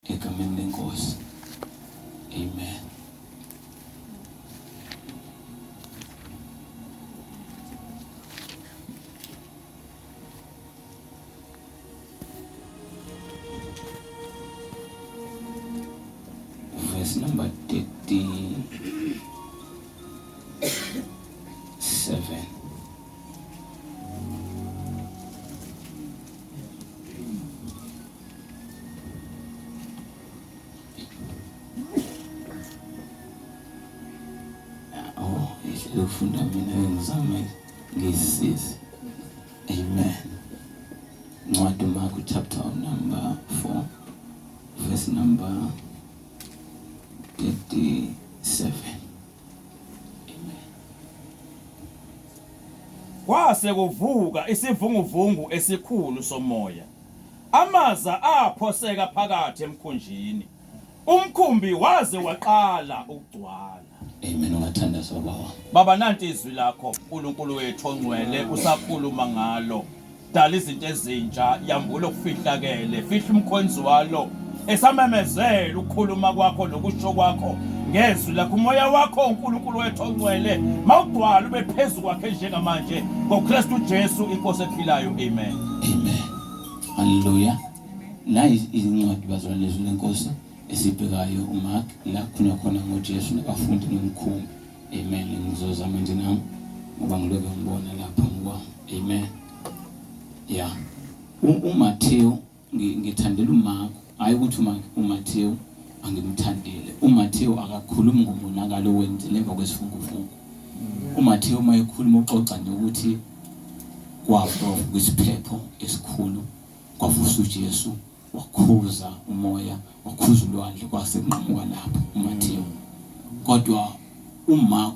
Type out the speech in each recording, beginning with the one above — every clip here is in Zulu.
Egameni lenkosi. Amen. Verse number 37. Oh, ihlelo ufunda mina ngizame ngisize. Amen. Ncwadi Mark chapter number 4 verse number 37. Amen. Kwase kuvuka isivunguvungu esikhulu somoya. Amaza aphoseka phakathi emkhunjini. Umkhumbi waze waqala ukugcwala. Amen. Ungathandaza baba. Baba nanti izwi lakho uNkulunkulu wethu ongcwele usakhuluma ngalo. Dala izinto ezintsha, yambula okufihlakele, fihla umkhonzi walo esamemezela ukukhuluma kwakho nokusho kwakho ngezwi lakho umoya wakho uNkulunkulu wethu ongcwele mawugcwala ube phezu kwakhe njengamanje ngoKristu Jesu inkosi ephilayo. Amen. Amen. Hallelujah. La izincwadi bazalwane lezwi lenkosi esibhekayo uMark la khona khona ngoJesu nabafundi nomkhumbi. Amen. Ngizozama nje nami ngoba ngilobe ngibona lapha ngokwami. Amen. Yeah. uMathewu ngithandela uMark, hayi ukuthi uMathewu angimthandile. uMathewu akakhulumi ngomonakalo owenzile emva kwesivunguvungu. uMathewu uma ekhuluma uxoxa nje ukuthi kwavuka isiphepho esikhulu, kwavusa uJesu, wakhuza umoya, wakhuza ulwandle, kwase kunqamuka lapho uMathewu. Kodwa uMark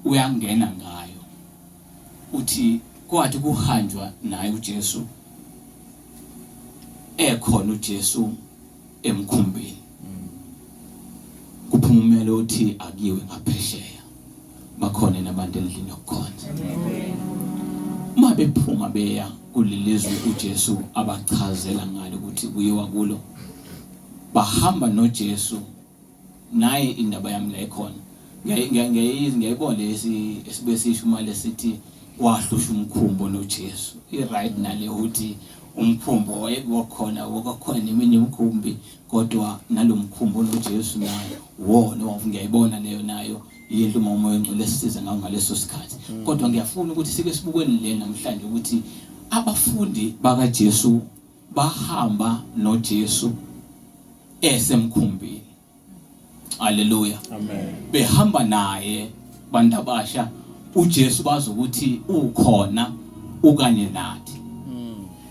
uyangena ngayo, uthi kwathi kuhanjwa naye uJesu, ekhona uJesu emkhumbini, kuphuma umyalo othi akuyiwe ngaphesheya, bakhona nabantu endlini yokukhonza. Uma bephuma beya kulelizwe uJesu abachazela ngalo ukuthi kuyiwa kulo, bahamba noJesu. Naye indaba yami la ikhona, ngiyayibona lesi esibuye sisho uma lesithi wahlusha umkhumbo noJesu. I-right nale ukuthi umkhumbo wayekukhona, wakhona neminye imikhumbi, kodwa nalomkhumbo noJesu nayo wona wavu, ngiyayibona leyo nayo yinto uma umoya ongcwele esisiza ngawo ngaleso sikhathi. Kodwa ngiyafuna ukuthi sike sibukweni le namhlanje ukuthi abafundi bakaJesu bahamba noJesu esemkhumbini. Haleluya. Amen. Behamba naye bantu abasha, uJesu bazi ukuthi ukhona ukanye nathi.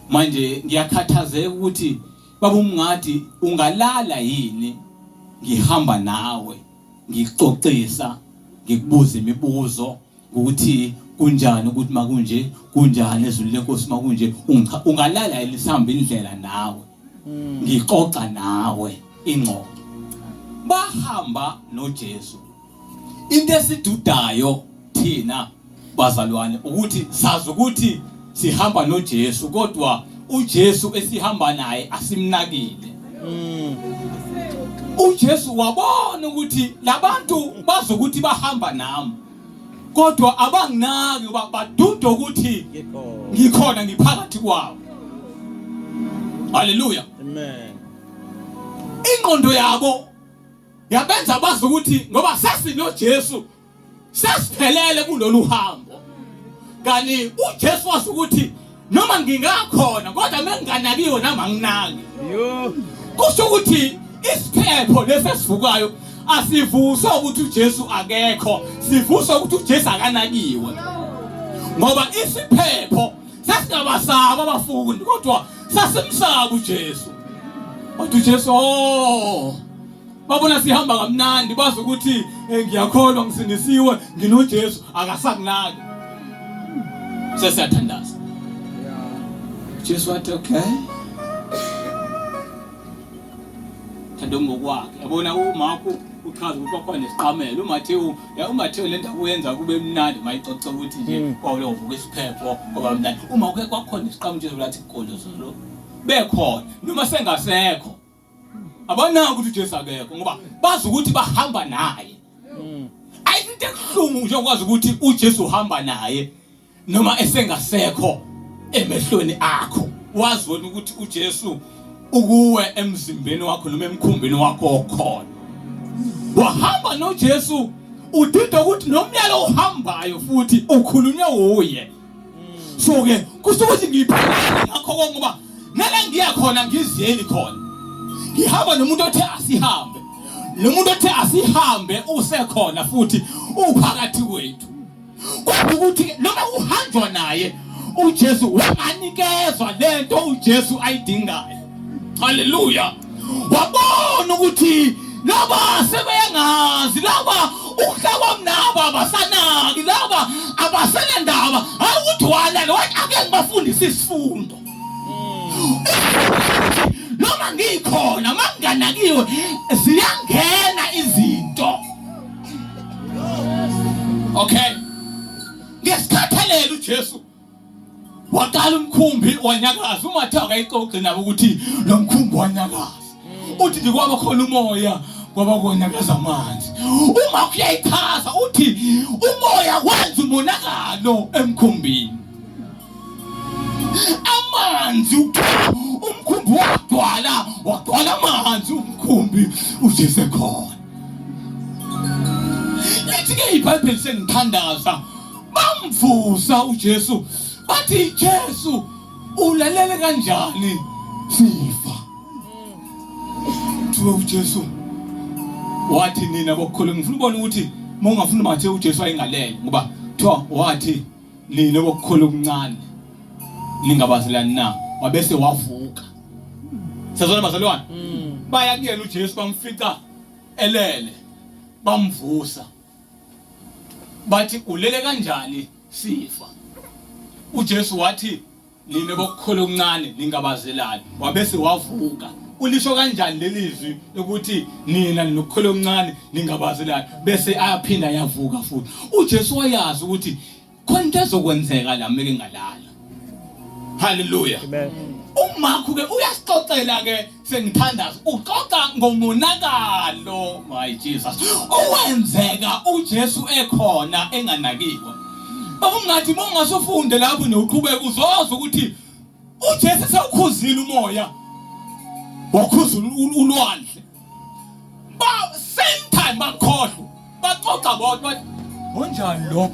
Manje ngiyakhathazeka ukuthi baba umngadi ungalala yini ngihamba nawe, ngikuxoxisa, ngikubuza imibuzo ukuthi kunjani, ukuthi makunje kunjani ezulu lenkosi makunje, ungalala yini sihamba indlela nawe, ngixoxa nawe ingxoxo. Bahamba noJesu. Into esidudayo thina bazalwane ukuthi sazi ukuthi sihamba noJesu, kodwa uJesu esihamba naye asimnakile. uJesu wabona ukuthi labantu bazokuthi bahamba nami, kodwa abanginaki, baduda ukuthi ngikhona, ngiphakathi kwabo. Haleluya. Amen. Ingqondo yabo yabenza bazi ukuthi ngoba sesinoJesu sesiphelele kulolu hambo. Kanti uJesu wazi ukuthi noma ngingakhona kodwa menginganakiwe nami anginaki. Kusho ukuthi isiphepho lesi esivukayo asivuswa ukuthi uJesu akekho, sivuswa ukuthi uJesu akanakiwe. Ngoba isiphepho sasingabasaba abafundi, kodwa sasimsaba uJesu. Wathi uJesu, oh, babona sihamba kamnandi, bazi ukuthi ngiyakholwa, ngisindisiwe, nginoJesu, akasakunaki. Sesiyathandaza. Jesu wathi okay, thanda ngokwakhe. Yabona uMarko uchaza ukuthi kwakhona nesiqamelo. uMathewu, ya uMathewu le ndaba uyenza kube mnandi mayixoxa ukuthi nje kwawule uvuka isiphepho kwaba mnandi. Uma kuke kwakhona isiqamelo, Jesu lathi kolozolo bekhona noma sengasekho. Abanaki ukuthi uJesu akekho ngoba bazi ukuthi bahamba naye. Ayikho into ebuhlungu njengokwazi ukuthi uJesu uhamba naye noma esengasekho emehlweni akho. Wazi wena ukuthi uJesu ukuwe emzimbeni wakho noma emkhumbini wakho okhona. Wahamba noJesu udida ukuthi nomyalo ohambayo futhi ukhulunywe wuye. So ke kusho ukuthi ngiphelele ngakho konke ngoba nala ngiya khona ngiziyeli khona. Ngihamba nomuntu othe asihambe. Lo muntu othe asihambe usekhona futhi uphakathi kwethu. Kodwa ukuthi noma uhanjwa naye uJesu wanganikezwa lento uJesu ayidingayo. Haleluya. Wabona ukuthi laba sebeyangazi laba ukuhlaba mnabo abasanaki laba abasenandaba hayi ukuthi walala wathi ake ngibafundise isifundo noma ngikhona manginganakiwe ziyangena izinto okay ngesikhathalelo uJesu waqala umkhumbi wanyakaza uMathe akayixoxi nabo ukuthi lo mkhumbi wanyakaza uthi nje kwaba khona umoya kwaba konyakaza amanzi uma kuyayichaza uthi umoya wenza umonakalo emkhumbini amanzi umkhumbi wagcwala wagcwala amanzi umkhumbi uJesu khona lithi ke iBhayibheli sengithandaza bamvusa uJesu bathi Jesu ulalele kanjani sifa Kuthiwa uJesu wathi nina bokukholwa ngifuna ubona ukuthi uma ungafuni mathe uJesu ayengalele ngoba kuthiwa wathi nina bokukholwa okuncane ningabazelani na wabese wavuka sezona bazalwane baya kuyena uJesu bamfica elele bamvusa bathi ulele kanjani sifa uJesu wathi nina bokukholwa okuncane ningabazelani wabese wavuka ulisho kanjani leli zwi lokuthi nina ninokukholwa okuncane ningabazelani bese ayaphinda yavuka futhi uJesu wayazi ukuthi khona into ezokwenzeka la meke ngalala haleluya uMarku ke uyasixoxela ke sengithandaza uxoxa ngomonakalo my Jesus owenzeka uJesu ekhona enganakiwe baba ungathi uma ungasufunde lapho noqhubeka uzozwa ukuthi uJesu sewukhuzile umoya wakhuza ulwandle ba same time bakhohlwa baxoxa bodwa bathi onjani lo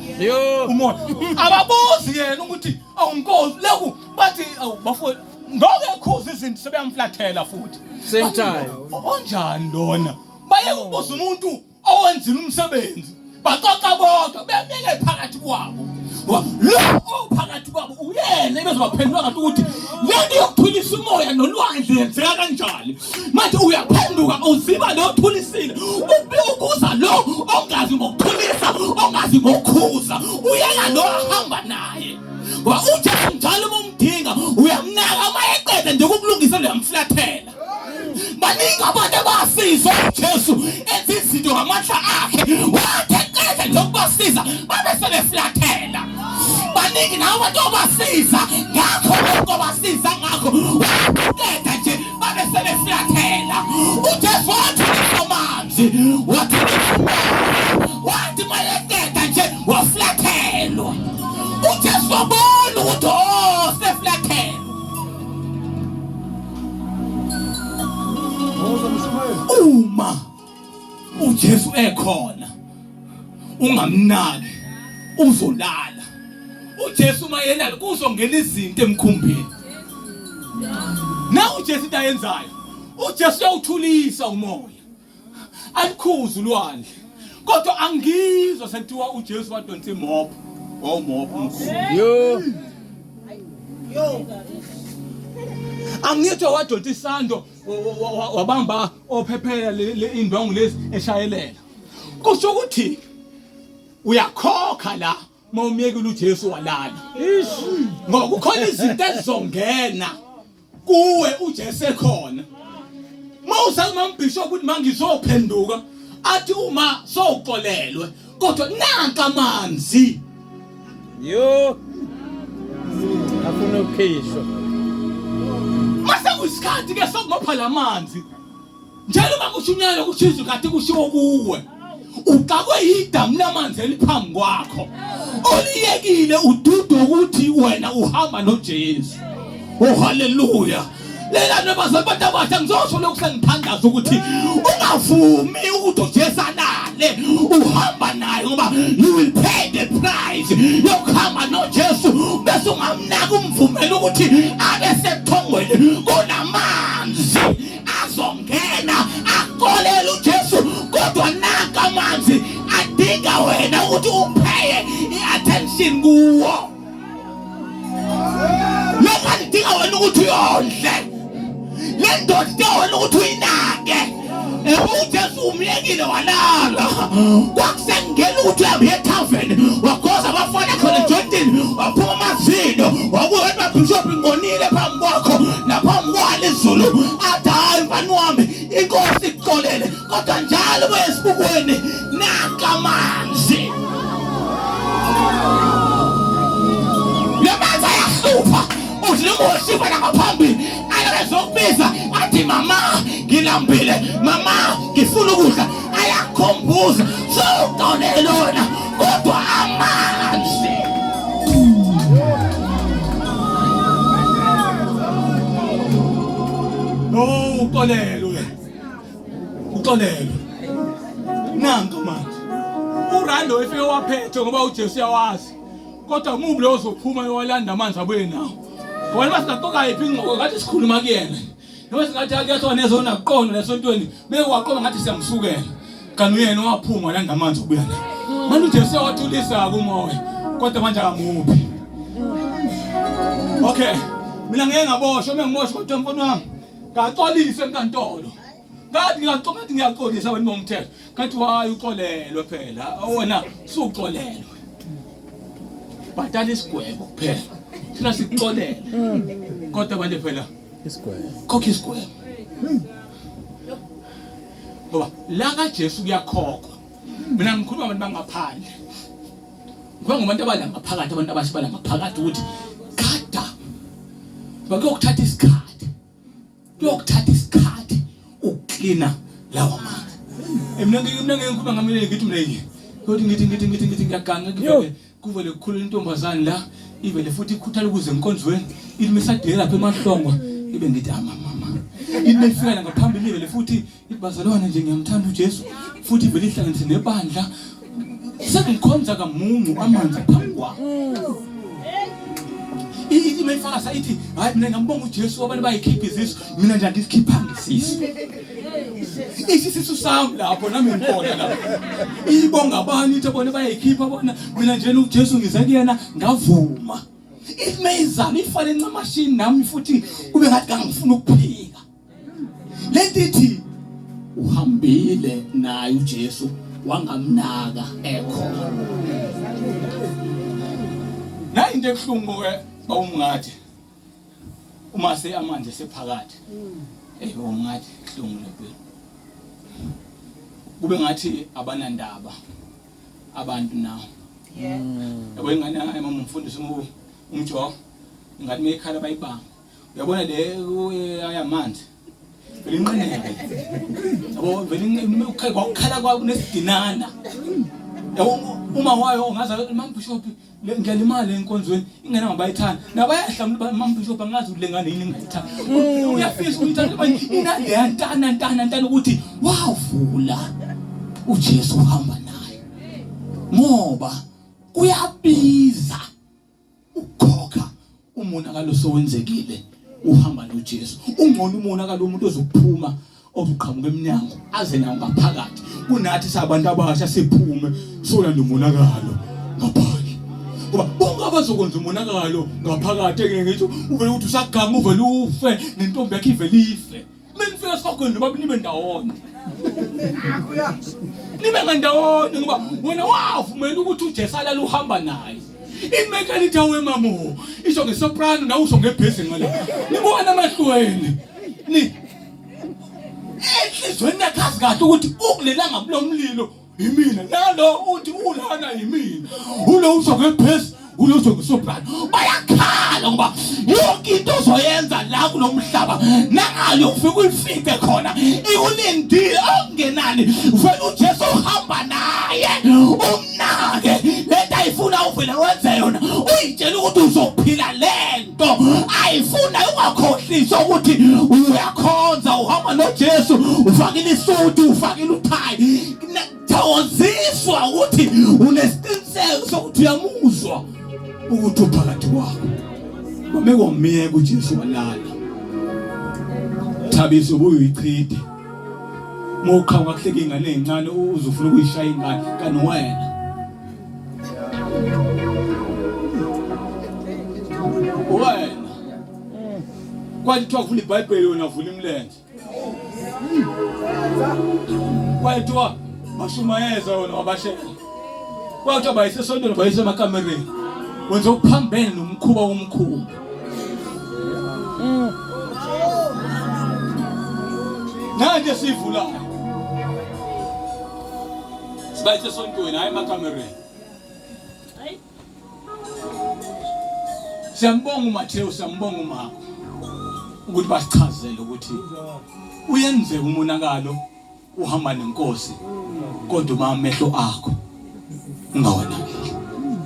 umoya ababuzi yena ukuthi awunkosi lokhu bathi awu bafo ngoke ekhuza izinto sebeyamflathela futhi same time onjani lona baye kubuza umuntu owenzile umsebenzi baxoxa bodwa bemile phakathi kwabo lo ophakathi kwabo uyena ebezobaphendula kahle ukuthi lento yokuthulisa umoya nolwandle yenzeka kanjani manje uyaphenduka uziba lo othulisile ukuza lo ongazi ngokuthulisa ongazi ngokukhuza uyena lo ahamba naye ngoba uJesu njalo uma umdinga uyamnaka uma eqeda nje ukukulungisa uyamflathela baningi abantu abasizwa uJesu enza izinto ngamandla akhe wathi eqeda nje ukubasiza babe sebeflathela baningi nawe abantu obasiza ngakho lokho obasiza ngakho waqeda nje babe sebeflathela uJesu wathi amanzi wathi wathi mayeqeda nje waflathelwa uJesu wabona ukuthi oh seflathelwa Uma uJesu ekhona ungamnaki uzolala. uJesu uma yelala kuzongena izinto emkhumbini. Na uJesu into ayenzayo uJesu uyawuthulisa umoya alikhuze ulwandle kodwa angizwa sekuthiwa uJesu wadonsa imopho wawumopho umkhulu Yo. Yo. Angithi wadonsa isando wabamba ophephela le indwangu lezi eshayelela. Kusho ukuthi uyakhokha la mawumyekile uJesu walala. Ish. Ngoba kukhona izinto ezizongena kuwe uJesu ekhona. Mawusazi mambishop ukuthi mangizophenduka athi uma sowuxolelwe kodwa nanka amanzi Yo. Afuna ukukhishwa. Mase kuyisikhathi ke sokumopha lamanzi. Njalo uma kushunyayelwa kusho izwi kade kushiwo kuwe. Uxakwe yidamu lamanzi eliphambi kwakho. Oliyekile ududa ukuthi wena uhamba noJesu. Oh haleluya. Lela nobazali bantu abasha ngizosho lokhu sengithandaza ukuthi ungavumi ukuthi uJesu alale uhamba naye ngoba you will pay the price yokuhamba noJesu bese ungamnaka umvumela ukuthi abe sekuthongweni kunamanzi azongena axolele uJesu kodwa nanka amanzi adinga wena ukuthi upheye i-attention kuwo lokho adinga wena ukuthi uyondle le ndoda idinga wena ukuthi uyinake uJesu umyekile walala kwakusengena ukuthi uhambe ethaveni wagoza abafana khona ejontini waphuma amazinyo wabuya bishop ngonile phambi kwakho naphambi kwalo izulu athi hayi mfana wami inkosi ikuxolele kodwa njalo buye esibukweni naka amanzi lamanzi ayahlupha uthi noma wesifana ngaphambili ayozokubiza athi mama ngilambile mama ngifuna ukudla ayakhumbuza sowuxolele wena kodwa amanzi no uxolelwe uxolelwe nanka manje urando efike waphethe ngoba uJesu uyawazi kodwa mubi lo ozophuma yowalanda amanzi abuye nawo ngoba noma singaxoxa yiphi ingxoxo ngathi sikhuluma kuyena noma singathi akuyathiwa nezona kuqonda lesontweni beke waqonda ngathi siyamsukela kanti uyena waphuma walanda amanzi ubuya nawo manje uJesu wathulisa kumoya kodwa manje akamuphi okay mina ngeke ngaboshwa uma ngiboshwa kodwa mfana wami ngaxolisa enkantolo ngathi ngiyaxoxa ngiyaxolisa abantu bomthetho Kanti wayi uxolelwe phela wena suxolelwe. Bhatala isigwebo kuphela. Thina sikuxolele. Kodwa manje phela isigwebo. Khokha isigwebo. Ngoba la kaJesu kuyakhokhwa. Mina ngikhuluma abantu bangaphandle. Ngikhuluma ngabantu abala ngaphakathi abantu abasha bala ngaphakathi ukuthi gada. Bakuyokuthatha isikhathi. Kuyokuthatha isikhathi ukuklina lawa manzi. Mina mina ngikhuluma ngami ngithi mina yini. Kodwa ngithi ngithi ngithi ngithi ngiyaganga kuvele kuvele kukhulula intombazane la ivele futhi ikhuthala ukuze enkonzweni ilimisadela lapha emahlongwa ibe ngithi ama mama. Ithi befika ngaphambili ivele futhi ithi bazalwane nje ngiyamthanda uJesu futhi ivele ihlanganise nebandla sengikhonza kamuncu amanzi phambi kwami ithi mayifaka sa ithi hayi mina ngiyambonga uJesu abantu bayikhipha izisu mina nje angisikhiphanga isisu isisu sami lapho nami ngikhona lapho ibonga abani ithi bona bayayikhipha bona mina nje uJesu ngize kuyena ngavuma ithi mayizama ifane encamashini nami futhi kube ngathi kangifuna ukuphika Lento ithi uhambile naye uJesu wangamnaka ekhona. Nayi into ebuhlungu ke bawumngadi uma se amanzi sephakathi. Eh bawumngadi ihlungu lempilo. Kube ngathi abanandaba abantu nawo. Yeah. Yabo ingane yami mama umfundisi umjogo ingane meyikhala bayibanga. Uyabona le ayamanzi. Vele inqineke. Yabo vele inqineke kwakukhala kwa kunesidinana. Yabo uma wayo ungaza mam bishop ngiyalimala enkonzweni ingane ngabayithanda. Nabayahlamula mam bishop angazi ukuthi lengane yini engayithanda. Uyafisa ukuyithanda manje inaleya ntana ntana ntana ukuthi wavula uJesu uhamba naye. Ngoba kuyabiza ukukhokha umonakalo sowenzekile uhamba noJesu ungcono umonakalo umuntu ozokuphuma ozoqhamuka emnyango aze nawo ngaphakathi kunathi sabantu abasha siphume solanda umonakalo ngaphandle ngoba bonke abazokwenza umonakalo ngaphakathi engeke ngisho uvele ukuthi usaganga uvele ufe nentombi yakhe ivele ife Menifika esihogweni noma nibe ndawonye. Nibe ngandawonye ngoba wena wavumela ukuthi uJesu alale uhamba naye. Imekela ithi awe mamo. Isho ngesoprano nawe usho ngebhesi ngale. Nibona amehlweni. Ni enhlizweni yakhazi kahle ukuthi ukulelanga kulomlilo yimina nalo uthi ulana yimina. Ulo usho ngebhesi Ulutho ngisoprano bayakhala ngoba yonke into ozoyenza la kulomhlaba nangayo ufike uyifice khona ikulindile okungenani vele uJesu uhamba naye umnake lento ayifuna uvele wenze yona uyitshela ukuthi uzophila lento ayifuna ungakhohliswa ukuthi uyakhonza uhamba noJesu ufakile isuti ufakile uthayi Thokoziswa ukuthi unesiqiniseko sokuthi uyamuzwa ukuthi uphakathi kwakho. Wameke wamyeka uJesu walala. Thabiso ubuye uyichithe. Uma uqhamuka kuhleka ingane ezincane uzofuna ukuyishaya ingane kanti wena. Wena. Kwathi kuthiwa kuvula iBhayibheli wena vula imilenze. Kwathiwa bashumayeza wona wabashela. Kwathiwa bayise esontweni bayise emakamereni. Wenza okuphambene nomkhuba womkhulu. Nanti esivulayo. Sibayise esontweni hayi emakamereni. Siyambonga uMathewu, siyambonga uMarko ukuthi basichazele ukuthi uyenzeka umonakalo uhamba nenkosi kodwa uma amehlo akho ungawanakile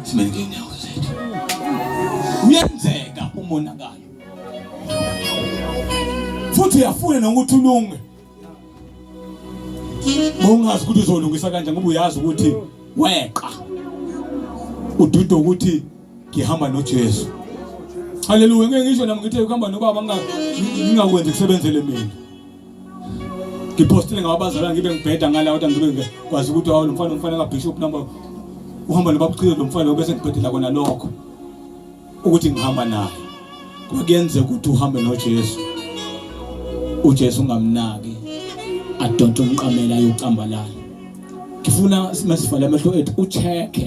simele ngeenyawo zethu uyenzeka umonakalo futhi uyafuna nokuthi ulunge Ungazi ukuthi uzolungisa kanjani ngoba uyazi ukuthi weqa. Ududa ukuthi ngihamba noJesu. Haleluya ngeke ngisho nami ngithe ukuhamba nobaba ngingakwenzi kusebenzele mina. Ngipostile ngabazalwane ngibe ngibheda ngala kodwa ngibe ngikwazi ukuthi hawu lo mfana umfana kaBishop number uhamba nobaba uchile lo mfana bese ngibhedela kona lokho. Ukuthi ngihamba naye kuba kuyenzeka ukuthi uhambe noJesu uJesu ungamnaki adonse umqamela ayocambalala ngifuna masivale amehlo ethu ucheck